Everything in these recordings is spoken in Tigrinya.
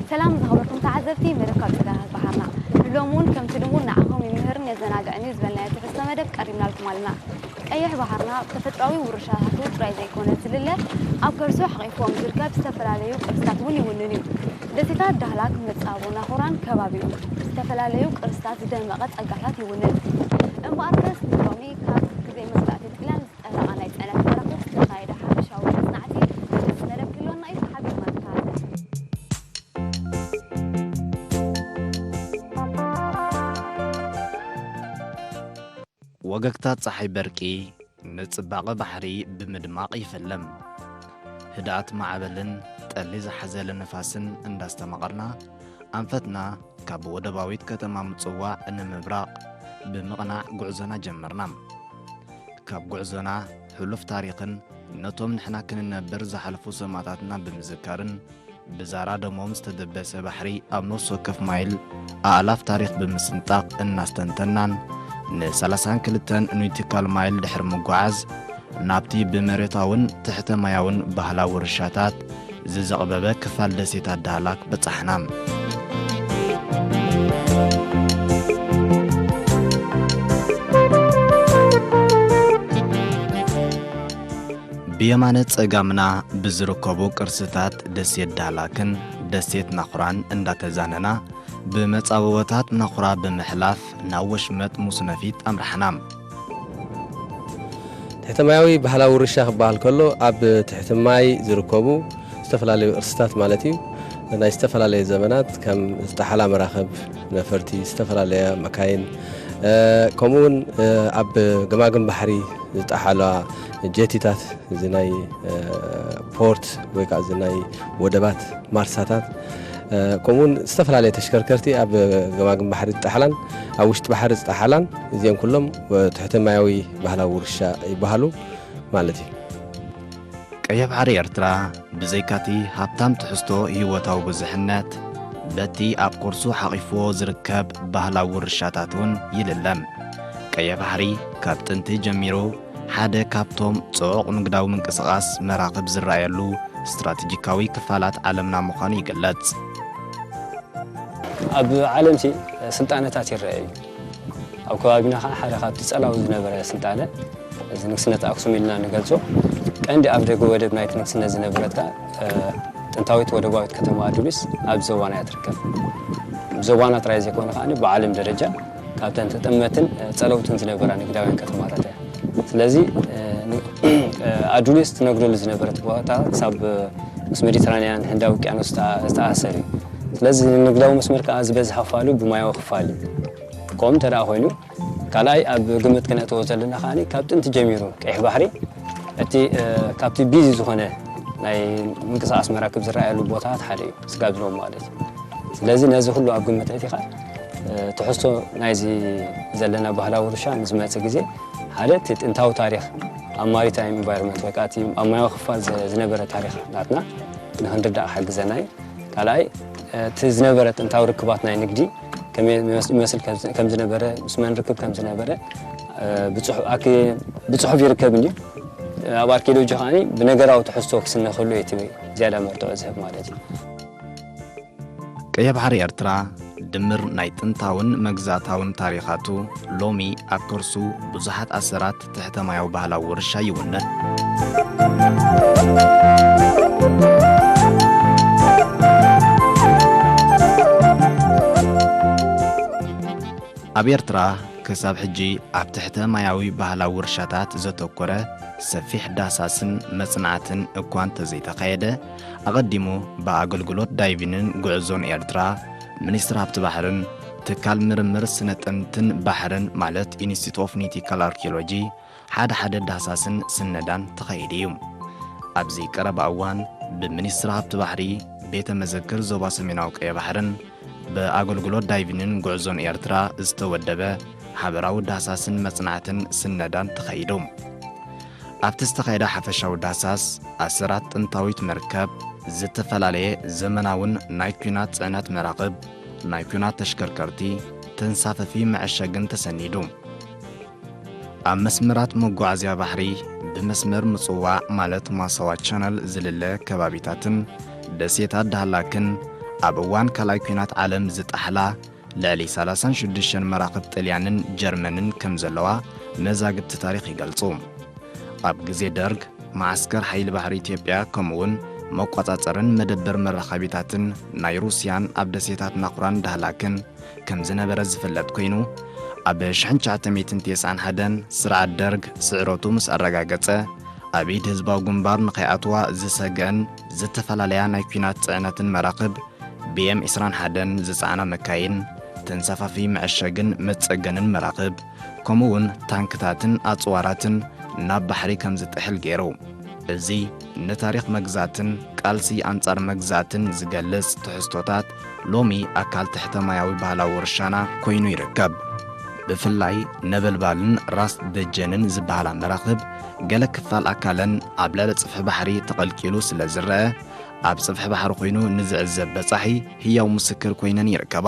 ሰላም ዝኸበርኩም ተዓዘብቲ መደብ ካብ ጽጋታት ባሕርና። ሎሚ እውን ከምቲ ልሙድ ንዓኹም ይምህርን የዘናግዕን እዩ ዝበልናዮ ትሕዝቶ መደብ ቀሪብናልኩም ኣለና። ቀይሕ ባሕርና ተፈጥሮኣዊ ውርሻታቱ ጥራይ ዘይኮነ ዝልለ፣ ኣብ ከርሱ ሓቒፍዎም ዝርከብ ዝተፈላለዩ ቅርስታት እውን ይውንን እዩ። ደሴታት ዳህላክ፣ መጻቦ ናኹራን ከባቢኡን ዝተፈላለዩ ቅርስታት ዝደመቐ ጸጋታት ይውንን። እምበኣርከስ ንሎሚ ካብ ግዜ መግዛእቲ ጥልያን ዝጠለቐ ናይ ጽዕነት መራኽብ ዝተኻየደ ሓፈሻዊ መጽናዕቲ መደብ ክህልወና እዩ። ሓቢርና ንከታተል። ወገግታ ጸሓይ በርቂ ንጽባቐ ባሕሪ ብምድማቕ ይፈለም። ህድኣት ማዕበልን ጠሊ ዝሓዘለ ንፋስን እንዳስተማቐርና፣ ኣንፈትና ካብ ወደባዊት ከተማ ምጽዋዕ ንምብራቕ ብምቕናዕ ጉዕዞና ጀመርና። ካብ ጉዕዞና ሕሉፍ ታሪኽን ነቶም ንሕና ክንነብር ዝሓለፉ ሰማእታትና ብምዝካርን ብዛራ ደሞም ዝተደበሰ ባሕሪ ኣብ ነፍሲ ወከፍ ማይል ኣእላፍ ታሪኽ ብምስንጣቕ እናስተንተናን ን30ን ክልተን ኑቲካል ማይል ድሕሪ ምጉዓዝ ናብቲ ብመሬታውን ትሕተ ማያውን ባህላዊ ውርሻታት ዝዘቕበበ ክፋል ደሴት ኣዳህላክ በጻሕና። ብየማነ ጸጋምና ብዝርከቡ ቅርስታት ደሴት ዳህላክን ደሴት ናኹራን እንዳተዛነና፣ ብመጻብቦታት ናኹራ ብምሕላፍ ናብ ወሽመጥ ሙስነፊት ኣምራሕና። ትሕተ ማያዊ ባህላዊ ውርሻ ክበሃል ከሎ፣ ኣብ ትሕቲ ማይ ዝርከቡ ዝተፈላለዩ ቅርስታት ማለት እዩ። ናይ ዝተፈላለዩ ዘመናት ከም ዝጠሓላ መራኽብ ነፈርቲ፣ ዝተፈላለያ መካይን፣ እ፣ ከምኡውን፣ እ፣ ኣብ ገማግም ባሕሪ ዝጠሓላ ጀቲታት፣ እዚ ናይ፣ እ፣ ፖርት ወይ ከዓ እዚ ናይ ወደባት ማርሳታት፣ እ፣ ከምኡውን ዝተፈላለያ ተሽከርከርቲ ኣብ ገማግም ባሕሪ ዝጠሓላን ኣብ ውሽጢ ባሕሪ ዝጠሓላን፣ እዚኦም ኩሎም ትሕተ ማያዊ ባህላዊ ውርሻ ይበሃሉ ማለት እዩ። ቀይሕ ባሕሪ ኤርትራ ብዘይካቲ ሃብታም ትሕዝቶ ህይወታዊ ብዙሕነት፣ በቲ ኣብ ቅርሱ ሓቒፍዎ ዝርከብ ባህላዊ ውርሻታት እውን ይልለም። ቀይሕ ባሕሪ ካብ ጥንቲ ጀሚሩ ሓደ ካብቶም ጽዑቕ ንግዳዊ ምንቅስቓስ መራኽብ ዝረኣየሉ ስትራቴጂካዊ ክፋላት ዓለምና ምዃኑ ይግለጽ። ኣብ ዓለምሲ ስልጣነታት ይረኣዩ። ኣብ ከባቢና ኸዓ ሓደ ካብቲ ጸላዊ ዝነበረ ስልጣነ፣ እዚ ንግስነት ኣክሱም ኢልና ንገልጾ፣ ቀንዲ ኣብ ደገ ወደብ ናይቲ ንግስነት ዝነበረት ከኣ፣ እ፣ ጥንታዊት ወደባዊት ከተማ ኣዱሊስ ኣብዚ እዋን እያ ትርከብ። ብዞባና ጥራይ ዘይኮነ ከኣ ብዓለም ደረጃ ካብተን ተጠመትን፣ እ፣ ጸለውትን ዝነበራ ንግዳውያን ከተማታት እያ። ስለዚ፣ እ፣ ን-፣ እ፣ ኣዱሊስ ትነግደሉ ዝነበረት ቦታ ክሳብ፣ እ፣ ምስ ሜዲትራንያን ህንዳዊ ውቅያኖስ ዝተኣ-፣ ዝተኣሳሰር እዩ። ስለዚ ንግዳዊ መስመር ከኣ ዝበዝሐ ክፋሉ ብማያዊ ክፋል እዩ። ከምኡ እንተ ደኣ ኮይኑ፣ ካልኣይ ኣብ ግምት ክነእትዎ ዘለና ከኣ ካብ ጥንቲ ጀሚሩ ቀይሕ ባሕሪ እቲ፣ እ፣ ካብቲ ቢዚ ዝኾነ ናይ ምንቅስቓስ መራክብ ዝረኣየሉ ቦታታት ሓደ እዩ፣ ስጋብ ዝሎም ማለት እዩ። ስለዚ ነዚ ኩሉ ኣብ ግምት ኣእቲኻ፣ እ፣ ትሕዝቶ ናይዚ ዘለና ባህላዊ ውርሻ ንዝመጽእ ግዜ ሓደ እቲ ጥንታዊ ታሪኽ ኣብ ማሪታይም ኢንቫይሮንመንት ወይ ከኣ እቲ ኣብ ማያዊ ክፋል ዝ-፣ ዝነበረ ታሪኽ ናትና ንኽንርዳእ ክሕግዘና እዩ። ካልኣይ፣ እቲ ዝነበረ ጥንታዊ ርክባት ናይ ንግዲ ከመይ ይመስ-፣ ይመስል ከም ዝ-፣ ከም ዝነበረ፣ ምስ መን ርክብ ከም ዝነበረ፣ እ፣ ብጽሑ-፣ ኣክ-፣ ብጽሑፍ ይርከብ እንድዩ። ኣብ ኣርኪኦሎጂ ከኣ ብነገራዊ ትሕዝቶ ክስነ ክህሉ እዩ እቲ ዝያዳ መርትዖ ዝህብ ማለት እዩ። ቀይሕ ባሕሪ ኤርትራ ድምር ናይ ጥንታውን መግዛእታውን ታሪኻቱ ሎሚ ኣብ ከርሱ ብዙሓት ኣሰራት ትሕተ ማያዊ ባህላዊ ውርሻ ይውንን። ኣብ ኤርትራ ክሳብ ሕጂ ኣብ ትሕተ ማያዊ ባህላዊ ውርሻታት ዘተኮረ ሰፊሕ ዳህሳስን መጽናዕትን እኳ እንተዘይተኻየደ፣ ኣቐዲሙ ብኣገልግሎት ዳይቪንን ጉዕዞን ኤርትራ፣ ሚኒስትሪ ሃብቲ ባሕርን ትካል ምርምር ስነ ጥንትን ባሕርን ማለት ኢንስቲትዩት ኦፍ ኖቲካል ኣርኪኦሎጂ ሓደ ሓደ ዳህሳስን ስነዳን ተኻይዱ እዩ። ኣብዚ ቀረባ እዋን ብሚኒስትሪ ሃብቲ ባሕሪ፣ ቤተ መዘክር ዞባ ሰሜናዊ ቀይሕ ባሕርን ብኣገልግሎት ዳይቪንን ጉዕዞን ኤርትራ ዝተወደበ ሓበራዊ ዳህሳስን መጽናዕትን ስነዳን ተኻይዱ። ኣብቲ ዝተኻየደ ሓፈሻዊ ዳህሳስ፣ ኣሰራት ጥንታዊት መርከብ፣ ዝተፈላለየ ዘመናውን ናይ ኲናት ጽዕነት መራኽብ፣ ናይ ኲናት ተሽከርከርቲ፣ ተንሳፈፊ መዐሸግን ተሰኒዱ። ኣብ መስመራት መጓዓዝያ ባሕሪ ብመስመር ምጽዋዕ ማለት ማሳዋ ቻነል ዝልለ ከባቢታትን ደሴታት ዳህላክን ኣብ እዋን ካልኣይ ኲናት ዓለም ዝጠሕላ ልዕሊ ሰላሳን ሽዱሽተን መራኽብ ጥልያንን ጀርመንን ከም ዘለዋ መዛግብቲ ታሪኽ ይገልጹ። ኣብ ግዜ ደርግ፣ መዓስከር ሓይሊ ባሕሪ ኢትዮጵያ ከምኡውን መቆጻጸርን መደበር መራኸቢታትን ናይ ሩስያን ኣብ ደሴታት ናኹራን ዳህላክን ከም ዝነበረ ዝፍለጥ ኮይኑ፣ ኣብ ሽሕን ትሽዓተ ሚእትን ተስዓን ሓደን ስርዓት ደርግ ስዕረቱ ምስ ኣረጋገጸ፣ ኣብ ኢድ ህዝባዊ ግንባር ንኸይኣትዋ ዝሰግአን ዝተፈላለያ ናይ ኲናት ጽዕነትን መራኽብ ቢ ኤም ዕስራን ሓደን ዝጸዓና መካይን፣ ተንሳፋፊ መዐሸግን መጸገንን መራኽብ፣ ከምኡውን ታንክታትን ኣጽዋራትን ናብ ባሕሪ ከም ዝጥሕል ገይሩ። እዚ ንታሪኽ መግዛእትን ቃልሲ ኣንጻር መግዛእትን ዝገልጽ ትሕዝቶታት ሎሚ ኣካል ትሕተ ማያዊ ባህላዊ ውርሻና ኮይኑ ይርከብ። ብፍላይ ነበልባልን ራስ ደጀንን ዝበሃላ መራኽብ ገለ ክፋል ኣካለን ኣብ ልዕሊ ጽፍሒ ባሕሪ ተቐልቂሉ ስለ ዝረአ፣ ኣብ ጽፍሒ ባሕሪ ኮይኑ ንዝዕዘብ በጻሒ ህያው ምስክር ኮይነን ይርከባ።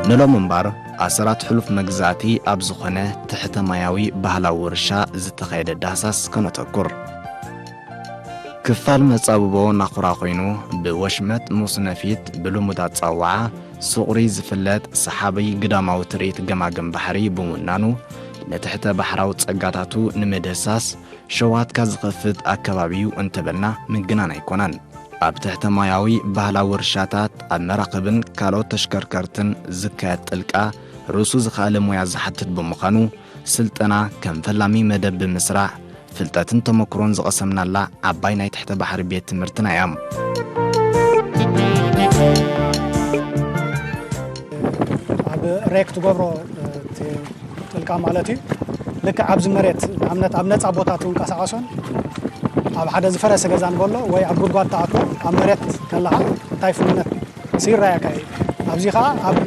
ንሎም እምባር ኣሰራት ሕሉፍ መግዛእቲ ኣብ ዝኾነ ትሕተ ማያዊ ባህላዊ ውርሻ ዝተኻየደ ዳህሳስ ከነተኩር። ክፋል መጻብቦ ናኹራ ኮይኑ፣ ብወሽመጥ ሙስነፊት ብልሙድ ኣጻውዓ ሱቕሪ ዝፍለጥ ሰሓቢ ግዳማዊ ትርኢት ገማግም ባሕሪ ብምውናኑ፣ ንትሕተ ባሕራዊ ጸጋታቱ ንምድህሳስ ሸዋትካ ዝኸፍት ኣከባቢ'ዩ እንተበልና ምግናን ኣይኮነን። ኣብ ትሕተ ማያዊ ባህላዊ ውርሻታት፣ ኣብ መራኽብን ካልኦት ተሽከርከርትን ዝካየድ ጥልቃ ርእሱ ዝኸኣለ ሞያ ዝሓትት ብምዃኑ፣ ስልጠና ከም ፈላሚ መደብ ብምስራሕ፣ ፍልጠትን ተመክሮን ዝቐሰምናላ ዓባይ ናይ ትሕተ ባሕሪ ቤት ትምህርትና እያ። ኣብ ሬክ ትገብሮ፣ እቲ ጥልቃ ማለት እዩ። ልክዕ ኣብዚ መሬት፣ ንኣብነት ኣብ ነጻ ቦታ ትንቀሳቐሶን ኣብ ሓደ ዝፈረሰ ገዛ ንበሎ ወይ ኣብ ጉድጓድ ትኣትዎ፣ ኣብ መሬት ከለኻ እንታይ ፍሉይነት ይረኣየካ እዩ። ኣብዚ ኸዓ ኣብ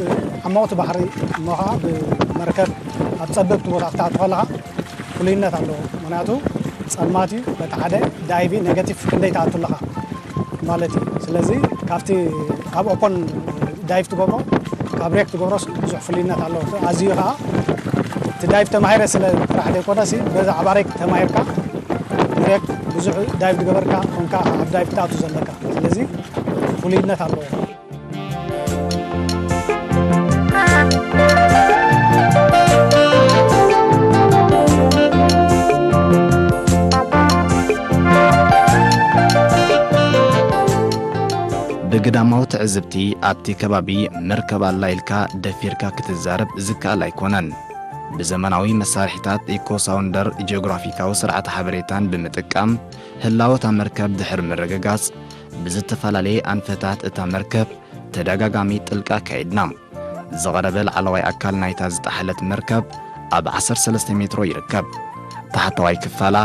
ዓሞቕቲ ባሕሪ እሞ ኸዓ ብመርከብ ኣብ ጸበብቲ ቦታ ክትኣቱ ከለኻ ፍሉይነት ኣለዎ። ምኽንያቱ ጸልማት እዩ፣ በቲ ሓደ ዳይቪ ኔጋቲቭ ክንደይ ትኣቱ ኣለኻ ማለት እዩ። ስለዚ ካብቲ ኣብ ኦፖን ዳይቭ ትገብሮ ካብ ሬክ ትገብሮስ ብዙሕ ፍሉይነት ኣለዎ። ኣዝዩ ኸዓ እቲ ዳይቭ ተማሂረ ስለ ጥራሕ ዘይኮነሲ፣ በዛ ዓባ ሬክ ተማሂርካ ሬክ ብዙሕ ዳይቭ ዝገበርካ ኮንካ ኣብ ዳይቭ ትኣቱ ዘለካ። ስለዚ ፍሉይነት ኣለዎ። ብግዳማዊ ትዕዝብቲ፣ ኣብቲ ከባቢ መርከብ ኣላ ኢልካ ደፊርካ ክትዛረብ ዝከኣል ኣይኮነን። ብዘመናዊ መሳርሒታት ኢኮ ሳውንደር ጂኦግራፊካዊ ስርዓተ ሓበሬታን ብምጥቃም፣ ህላወ እታ መርከብ ድሕሪ ምርግጋጽ፣ ብዝተፈላለየ ኣንፈታት እታ መርከብ ተደጋጋሚ ጥልቃ ኣካይድና። ዝቐረበ ላዕለዋይ ኣካል ናይታ ዝጠሓለት መርከብ ኣብ ዓሰርተ ሰለስተ ሜትሮ ይርከብ። ታሕተዋይ ክፋላ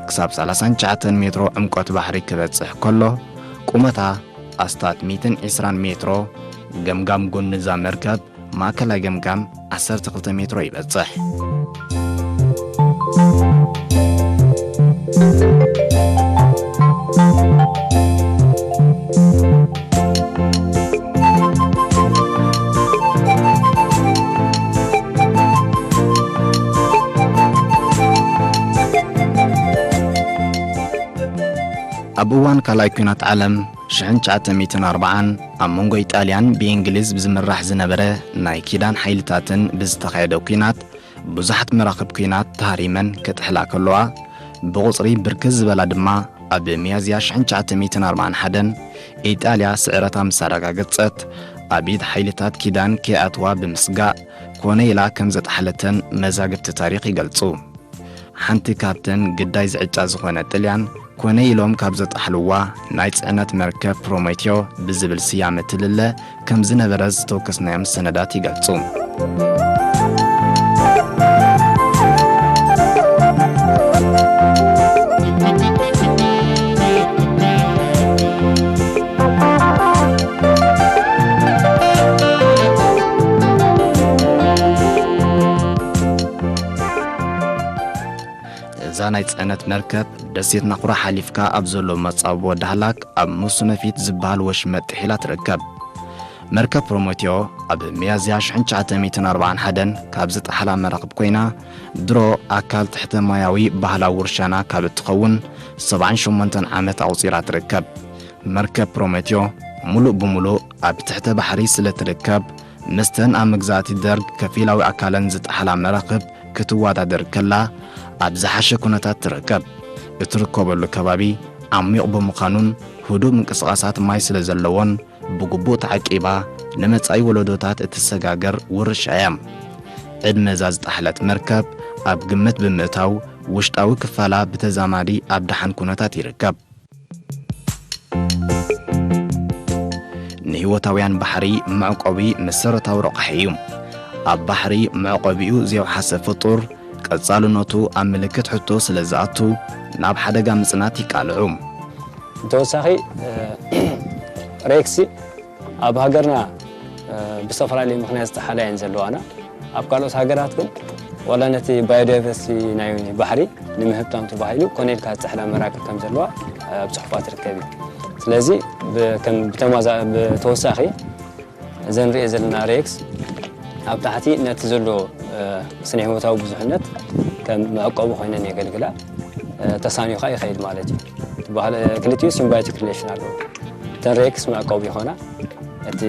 ክሳብ ሰላሳን ትሽዓተን ሜትሮ ዕምቆት ባሕሪ ክበጽሕ ከሎ፣ ቁመታ ኣስታት ሚእትን ዕስራን ሜትሮ፣ ገምጋም ጎኒ እዛ መርከብ ማእከላይ ገምጋም ዓሰርተ ክልተ ሜትሮ ይበጽሕ። ኣብ እዋን ካልኣይ ኲናት ዓለም ሽሕን ትሽዓተ ሚእትን ኣርባዓን ኣብ መንጎ ኢጣልያን ብእንግሊዝ ብዝምራሕ ዝነበረ ናይ ኪዳን ሓይልታትን ብዝተኻየደ ኲናት፣ ብዙሓት መራኽብ ኲናት ተሃሪመን ክጥሕላ ከለዋ፣ ብቑጽሪ ብርክት ዝበላ ድማ ኣብ ሚያዝያ ሽሕን ትሽዓተ ሚእትን ኣርባዓን ሓደን ኢጣልያ ስዕረታ ምስ ኣረጋገጸት፣ ኣብ ኢድ ሓይልታት ኪዳን ከይኣትዋ ብምስጋእ፣ ኮነ ኢላ ከም ዘጥሓለተን መዛግብቲ ታሪኽ ይገልጹ። ሓንቲ ካብተን ግዳይ ዝዕጫ ዝኾነ ጥልያን ኮነ ኢሎም ካብ ዘጥሓልዋ ናይ ጽዕነት መርከብ ፕሮሜቴዮ ብዝብል ስያመ ትልለ ከም ዝነበረ ዝተወከስናዮም ሰነዳት ይገልጹ። እዛ ናይ ጽዕነት መርከብ ደሴት ናኹራ ሓሊፍካ ኣብ ዘሎ መጻብቦ ዳህላክ ኣብ ሙስነፊት ዝበሃል ወሽመጥ ጥሒላ ትርከብ። መርከብ ፕሮሜቴዮ ኣብ ሚያዝያ ሽሕን ትሽዓተ ሚእትን ኣርባዓን ሓደን ካብ ዝጠሓላ መራኽብ ኮይና፣ ድሮ ኣካል ትሕተ ማያዊ ባህላዊ ውርሻና ካብ እትኸውን ሰብዓን ሸሞንተን ዓመት ኣቑጺራ ትርከብ። መርከብ ፕሮሜቴዮ ሙሉእ ብሙሉእ ኣብ ትሕተ ባሕሪ ስለ ትርከብ፣ ምስተን ኣብ መግዛእቲ ደርግ ከፊላዊ ኣካለን ዝጠሓላ መራኽብ ክትወዳደር ከላ፣ ኣብ ዝሓሸ ኩነታት ትርከብ። እትርከበሉ ከባቢ ዓሚቕ ብምዃኑን ህዱእ ምንቅስቓሳት ማይ ስለ ዘለዎን፣ ብግቡእ ተዓቂባ ንመጻኢ ወለዶታት እትሰጋገር ውርሻ እያ። ዕድመ እዛ ዝጠሓለት መርከብ ኣብ ግምት ብምእታው፣ ውሽጣዊ ክፋላ ብተዛማዲ ኣብ ደሓን ኩነታት ይርከብ። ንህይወታውያን ባሕሪ መዕቆቢ መሰረታዊ ረቋሒ እዩ። ኣብ ባሕሪ መዕቆቢኡ ዘየውሓሰ ፍጡር፣ ቀጻልነቱ ኣብ ምልክት ሕቶ ስለ ዝኣቱ፣ ናብ ሓደጋ ምጽናት ይቃልዑ። ብተወሳኺ፣ እ፣ ሬክሲ ኣብ ሃገርና፣ እ፣ ብዝተፈላለዩ ምኽንያት ዝጠሓላ እየን ዘለዋና። ኣብ ካልኦት ሃገራት ግን ዋላ ነቲ ባዮዳይቨርሲቲ ናይ ባሕሪ ንምህብታም ተባሂሉ ኮነ ኢልካ ዝጠሓላ መራክብ ከም ዘለዋ፣ እ፣ ኣብ ጽሑፋት ትርከብ እዩ። ስለዚ ብ-፣ ከም ብተማዛ-፣ ብተወሳኺ እዘን ንሪኦ ዘለና ሬክስ ኣብ ታሕቲ ነቲ ዘሎ፣ እ፣ ስነ ህይወታዊ ብዙሕነት ከም መዕቆቢ ኮይነን የገልግላ። እ፣ ተሳንዩ ኸኣ ይኸይድ ማለት እዩ። እቲ ባህል፣ እ፣ ክልቲኡ ሲምባዮቲክ ሪሌሽን ኣለዎ። እተን ሬክስ መዕቆቢ ይኾና፣ እቲ፣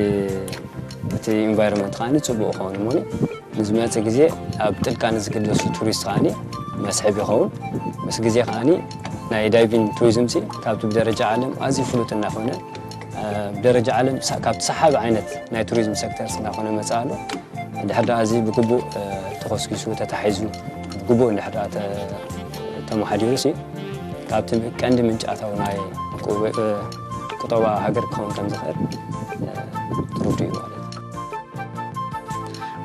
እቲ ኢንቫይሮንመንት ከኣ ጽቡቕ ይኸውን እሞ ንዝመጽእ ግዜ ኣብ ጥልቃ ንዝግደሱ ቱሪስት ከኣ መስሕብ ይኸውን። ምስ ግዜ ከኣ ናይ ዳይቪንግ ቱሪዝም ሲ ካብቲ ብደረጃ ዓለም ኣዝዩ ፍሉጥ እናኾነ፣ እ፣ ብደረጃ ዓለም ሳ-፣ ካብቲ ሰሓቢ ዓይነት ናይ ቱሪዝም ሴክተር እናኾነ መጽእ ኣሎ። እንድሕር ደኣ እዚ ብግቡእ፣ እ፣ ተኾስኪሱ፣ ተታሒዙ፣ ብግቡእ እንድሕር ደኣ ተ-፣ ተመሓዲሩ ሲ፣ ካብቲ ቀንዲ ምንጪ ኣታዊ ናይ ቁ-፣ እ፣ ቁጠባ ሃገር ክኸውን ከም ዝኽእል፣ እ፣ ትርድኡ እዩ ማለት እዩ።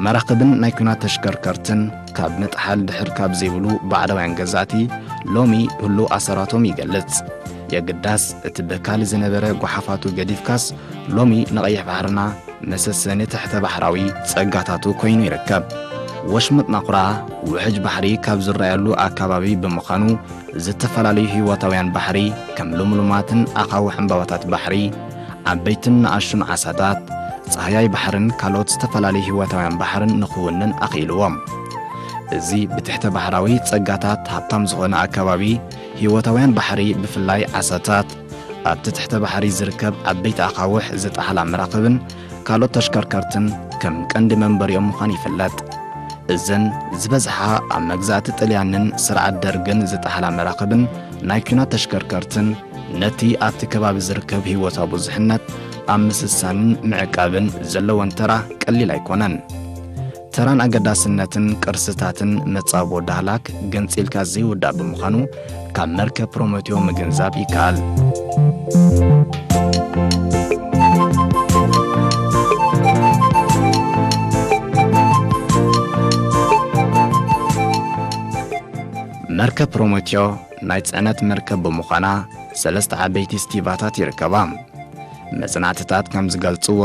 መራኽብን ናይ ኲናት ተሽከርከርትን ካብ ምጥሓል ድሕር ካብ ዘይብሉ ባዕዳውያን ገዛእቲ ሎሚ ህሉው ኣሰራቶም ይገልጽ። የግዳስ እቲ ብካሊ ዝነበረ ጓሓፋቱ ገዲፍካስ ሎሚ ንቐይሕ ባሕርና መሰሰኒ ትሕተ ባሕራዊ ጸጋታቱ ኮይኑ ይርከብ። ወሽመጥ ናኹራ ውሕጅ ባሕሪ ካብ ዝረኣየሉ ኣካባቢ ብምዃኑ ዝተፈላለዩ ህይወታውያን ባሕሪ ከም ልምሉማትን ኣኻውሕ ዕምባባታት ባሕሪ፣ ዓበይትን ንኣሽቱን ዓሳታት፣ ጻህያይ ባሕርን ካልኦት ዝተፈላለዩ ህይወታውያን ባሕርን ንኽውንን ኣኽኢልዎም። እዚ ብትሕተ ባሕራዊ ጸጋታት ሃብታም ዝኾነ ኣካባቢ ህይወታውያን ባሕሪ ብፍላይ ዓሳታት፣ ኣብቲ ትሕተ ባሕሪ ዝርከብ ዓበይቲ ኣኻውሕ ዝጠሓላ መራኽብን ካልኦት ተሽከርከርትን ከም ቀንዲ መንበሪኦም ምዃኑ ይፍለጥ። እዘን ዝበዝሓ ኣብ መግዛእቲ ጥልያንን ስርዓት ደርግን ዝጠሓላ መራኽብን ናይ ኲናት ተሽከርከርትን ነቲ ኣብቲ ከባቢ ዝርከብ ህይወታዊ ብዙሕነት ኣብ ምስሳንን ምዕቃብን ዘለወን ተራ ቀሊል ኣይኮነን። ተራን ኣገዳስነትን ቅርስታትን መጻብቦ ዳህላክ ገንጺልካ ዘይውዳእ ብምዃኑ፣ ካብ መርከብ ፕሮሜቴዮ ምግንዛብ ይከኣል። መርከብ ፕሮሜቴዮ ናይ ጽዕነት መርከብ ብምዃና፣ ሰለስተ ዓበይቲ ስቲቫታት ይርከባ። መጽናዕትታት ከም ዝገልጽዎ፣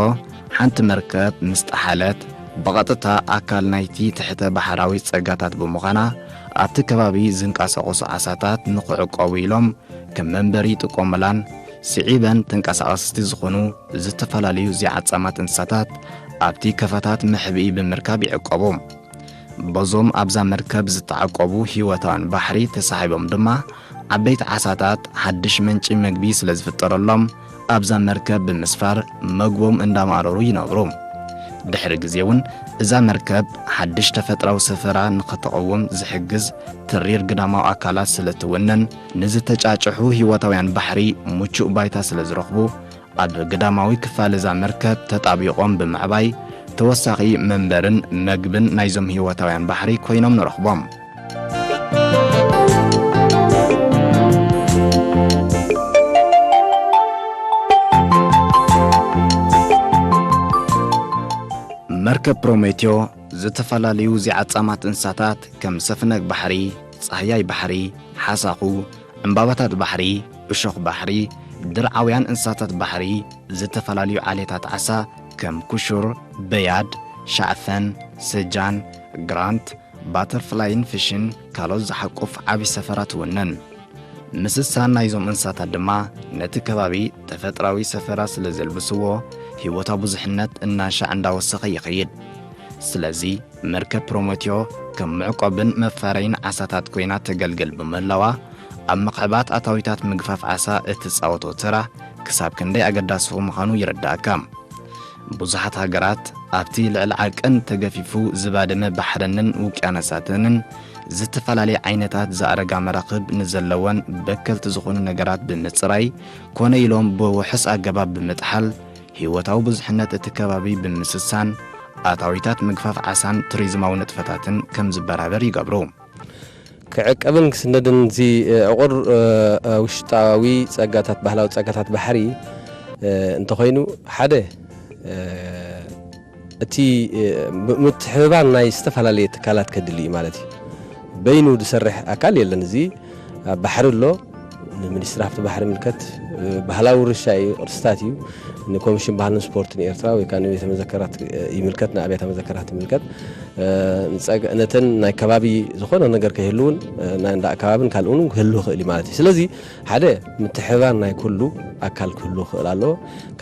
ሓንቲ መርከብ ምስ ጠሓለት፣ ብቐጥታ ኣካል ናይቲ ትሕተ ባሕራዊ ጸጋታት ብምዃና፣ ኣብቲ ከባቢ ዝንቀሳቐሱ ዓሳታት ንኽዕቆቡ ኢሎም ከም መንበሪ ይጥቀሙላን፣ ስዒበን ተንቀሳቐስቲ ዝኾኑ ዝተፈላለዩ ዚዓጻማት እንስሳታት ኣብቲ ከፈታት መሕብኢ ብምርካብ ይዕቆቡ። በዞም ኣብዛ መርከብ ዝተዓቆቡ ህይወታውያን ባሕሪ ተሳሒቦም ድማ፣ ዓበይቲ ዓሳታት ሓድሽ ምንጪ መግቢ ስለ ዝፍጠረሎም፣ ኣብዛ መርከብ ብምስፋር መግቦም እንዳማእረሩ ይነብሩ። ድሕሪ ግዜ እውን እዛ መርከብ ሓድሽ ተፈጥራዊ ሰፈራ ንኸተቐውም ዝሕግዝ ትሪር ግዳማዊ ኣካላት ስለ ትውንን፣ ንዝተጫጭሑ ህይወታውያን ባሕሪ ምቹእ ባይታ ስለ ዝረኽቡ፣ ኣብ ግዳማዊ ክፋል እዛ መርከብ ተጣቢቖም ብምዕባይ፣ ተወሳኺ መንበርን መግብን ናይዞም ህይወታውያን ባሕሪ ኮይኖም ንረኽቦም። መርከብ ፕሮሜቴዮ ዝተፈላለዩ ዚዓጻማት እንስሳታት ከም ሰፍነግ ባሕሪ፣ ጻህያይ ባሕሪ፣ ሓሳኹ፣ ዕምባባታት ባሕሪ፣ እሾኽ ባሕሪ፣ ድርዓውያን እንስሳታት ባሕሪ፣ ዝተፈላለዩ ዓሌታት ዓሳ ከም ኩሹር፣ በያድ፣ ሻዕፈን፣ ሰጃን፣ ግራንት፣ ባተርፍላይን ፊሽን ካልኦት ዝሓቁፍ ዓቢ ሰፈራ ትውንን። ምስሳን ናይዞም እንስሳታት ድማ ነቲ ከባቢ ተፈጥራዊ ሰፈራ ስለ ዘልብስዎ፣ ህይወታዊ ብዙሕነት እናሻዕ እንዳወሰኸ ይኸይድ። ስለዚ መርከብ ፕሮሜቴዮ ከም መዕቆብን መፋረይን ዓሳታት ኮይና ተገልግል ብምህላዋ፣ ኣብ ምኽዕባት ኣታዊታት ምግፋፍ ዓሳ እትጻወቶ ተራ ክሳብ ክንደይ ኣገዳሲ ምዃኑ ይርዳእካ። ብዙሓት ሃገራት ኣብቲ ልዕሊ ዓቀን ተገፊፉ ዝባደመ ባሕረንን ውቅያኖሳተንን ዝተፈላለየ ዓይነታት ዝኣረጋ መራኽብ ንዘለወን በከልቲ ዝኾኑ ነገራት ብምጽራይ ኮነ ኢሎም ብውሑስ ኣገባብ ብምጥሓል ህይወታዊ ብዙሕነት እቲ ከባቢ ብምስሳን ኣታዊታት ምግፋፍ ዓሳን ቱሪዝማዊ ንጥፈታትን ከም ዝበራበር ይገብሩ። ክዕቀብን ክስነድን እዚ ዕቑር ውሽጣዊ ጸጋታት ባህላዊ ጸጋታት ባሕሪ እንተኾይኑ ሓደ እቲ ምትሕብባር ናይ ዝተፈላለየ ትካላት ከድሊ እዩ ማለት እዩ። በይኑ ዝሰርሕ ኣካል የለን። እዚ ኣብ ባሕሪ ኣሎ፣ ንሚኒስትሪ ሃፍቲ ባሕሪ ይምልከት፣ ባህላዊ ውርሻ እዩ፣ ቅርስታት እዩ፣ ንኮሚሽን ባህልን ስፖርትን ኤርትራ ወይ ከዓ ንቤተ መዘከራት ይምልከት፣ ንኣብያተ መዘከራት ይምልከት። ነተን ናይ ከባቢ ዝኾነ ነገር ከይህልውን ናይ እንዳ ከባብን ካልኡን ክህሉ ይኽእል እዩ ማለት እዩ። ስለዚ ሓደ ምትሕብባር ናይ ኩሉ ኣካል ክህሉ ክኽእል ኣለዎ።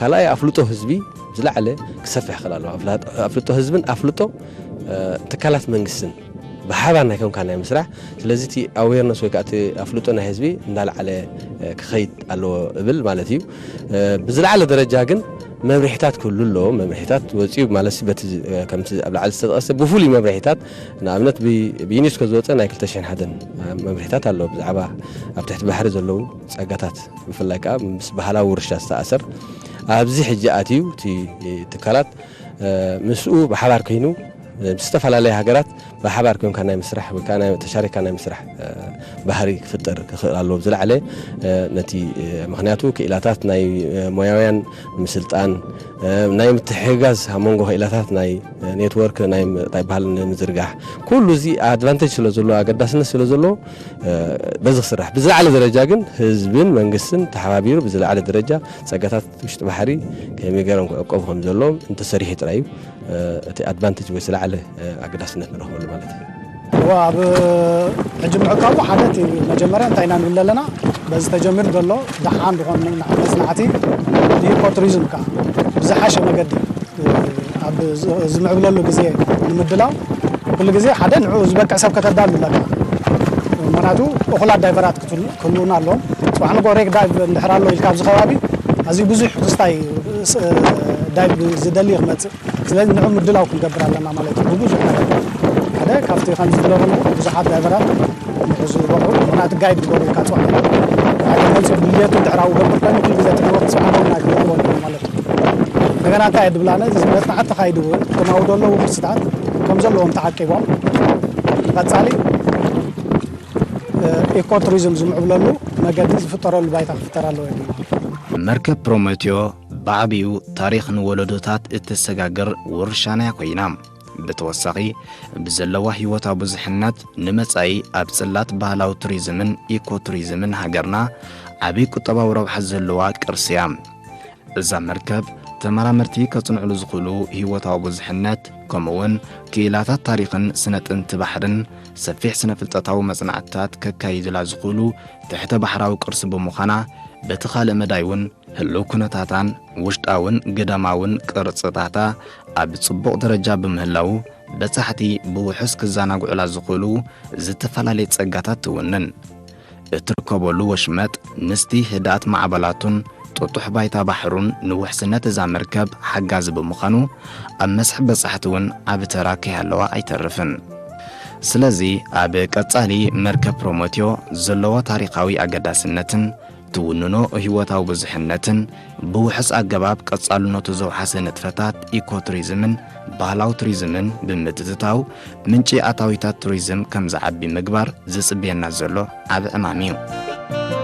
ካልኣይ ኣፍልጦ ህዝቢ ዝለዓለ ክሰፍሕ ክኽእል ኣለዎ። ኣፍልጦ ህዝብን ኣፍልጦ ትካላት መንግስትን ብሓባር ናይ ኮንካ ናይ ምስራሕ። ስለዚ እቲ ኣዌርነስ ወይ ከዓ እቲ ኣፍልጦ ናይ ህዝቢ እንዳለዓለ ክኸይድ ኣለዎ እብል ማለት እዩ። ብዝለዓለ ደረጃ ግን መምርሒታት ክህሉ ኣለዎ። መምርሒታት ወፂኡ ማለት በቲ ከምቲ ኣብ ላዕሊ ዝተጠቐሰ ብፍሉይ መምርሒታት ንኣብነት ብዩኒስኮ ዝወፀ ናይ ክልተ ሽሕን ሓደን መምርሒታት ኣሎ ብዛዕባ ኣብ ትሕቲ ባሕሪ ዘለዉ ፀጋታት ብፍላይ ከዓ ምስ ባህላዊ ውርሻ ዝተኣሰር ኣብዚ ሕጂ ኣትዩ እቲ ትካላት ምስኡ ብሓባር ኮይኑ ምስ ዝተፈላለያ ሃገራት ብሓባር ኮንካ ናይ ምስራሕ ወይ ከዓ ተሻሪካ ናይ ምስራሕ ባህሪ ክፍጠር ክኽእል ኣለዎ ብዝለዓለ ነቲ ምክንያቱ ክኢላታት ናይ ሞያውያን ምስልጣን ናይ ምትሕጋዝ ኣብ መንጎ ክኢላታት ናይ ኔትወርክ ናይ እንታይ በሃል ንምዝርጋሕ ኩሉ እዚ ኣድቫንቴጅ ስለ ዘለዎ ኣገዳስነት ስለ ዘለዎ በዚ ክስራሕ ብዝለዓለ ደረጃ ግን ህዝብን መንግስትን ተሓባቢሩ ብዝለዓለ ደረጃ ጸጋታት ውሽጢ ባሕሪ ከመይ ገይሮም ክዕቀቡ ከም ዘለዎም እንተሰሪሑ ጥራይ እዩ እቲ ኣድቫንቴጅ ወይ ዝለዓለ ኣገዳስነት ንረኽበሉ ማለት እዩ። እዋ ኣብ ሕጂ ምዕቃቡ ሓደ እቲ መጀመርያ እንታይ ኢና ንብል ዘለና በዚ ተጀሚሩ ዘሎ ደሓን ዝኾነ መፅናዕቲ ንኢኮ ቱሪዝም ከዓ ብዝሓሸ መገዲ ኣብ ዝምዕብለሉ ግዜ ንምድላው ኩሉ ግዜ ሓደ ንዕኡ ዝበቅዕ ሰብ ከተዳሉ ኣለካ። ምክንያቱ እኹላት ዳይቨራት ክህልውና ኣለዎም። ፅባሕ ንጎ ሬክ ዳይቭ እንድሕር ኣሎ ኢልካ ኣብዚ ከባቢ ኣዝዩ ብዙሕ ክስታይ ዳይቭ ዝደሊ ክመፅእ ስለዚ ንዑ ምድላው ክንገብር ኣለና ማለት እዩ። ብብዙሕ ነገር ሓደ ካብቲ ከም ዝብሎ ብዙሓት ዳይቨራት ንዑ ዝበቕዑ ምክንያቱ ጋይድ ዝበሉ ኢልካ ፅባሕ ሓደ መፅኡ ድልየቱ ድሕራዊ ገብር ኮይኑ ኩሉ ግዜ ትዕወት ፅባሕ ናይ ክገብርዎ ማለት እዩ። እንደገና እንታይ ድብላነ መፅናዕቲ ተኻይዱ እውን እቶም ኣብኡ ዘለዉ ቅርስታት ከም ዘለዎም ተዓቂቦም ንቐፃሊ ኢኮ ቱሪዝም ዝምዕብለሉ መገዲ ዝፍጠረሉ ባይታ ክፍጠር ኣለዎ። መርከብ ፕሮሜቴዮ ብዓብዩ ታሪኽ ንወለዶታት እተሰጋግር ውርሻና ኮይና ብተወሳኺ ብዘለዋ ህይወታዊ ብዙሕነት ንመጻኢ ኣብ ጽላት ባህላዊ ቱሪዝምን ኢኮ ቱሪዝምን ሃገርና ዓቢ ቁጠባዊ ረብሓ ዘለዋ ቅርሲ እያ። እዛ መርከብ ተመራመርቲ ከጽንዕሉ ዝኽእሉ ህይወታዊ ብዙሕነት ከምኡውን ክኢላታት ታሪኽን ስነ ጥንቲ ባሕርን ሰፊሕ ስነ ፍልጠታዊ መጽናዕትታት ከካይዱላ ዝኽእሉ ትሕተ ባሕራዊ ቅርሲ ብምዃና በቲ ካልእ መዳይ እውን ህሉው ኩነታታን ውሽጣውን ግዳማውን ቅርጽታታ ኣብ ጽቡቕ ደረጃ ብምህላዉ በጻሕቲ ብውሑስ ክዘናግዑላ ዝኽእሉ ዝተፈላለየ ጸጋታት ትውንን። እትርከበሉ ወሽመጥ ምስቲ ህድኣት ማዕበላቱን ጥጡሕ ባይታ ባሕሩን ንውሕስነት እዛ መርከብ ሓጋዚ ብምዃኑ ኣብ መስሕብ በጻሕቲ እውን ዓቢ ተራ ከይሃለዋ ኣይተርፍን። ስለዚ ኣብ ቀጻሊ መርከብ ፕሮሞትዮ ዘለዎ ታሪኻዊ ኣገዳስነትን ትውንኖ ህይወታዊ ብዙሕነትን ብውሑስ ኣገባብ ቀጻልነቱ ዘውሓሰ ንጥፈታት ኢኮ ቱሪዝምን ባህላዊ ቱሪዝምን ብምትእትታው ምንጪ ኣታዊታት ቱሪዝም ከም ዝዓቢ ምግባር ዝጽበየና ዘሎ ዓቢ ዕማም እዩ።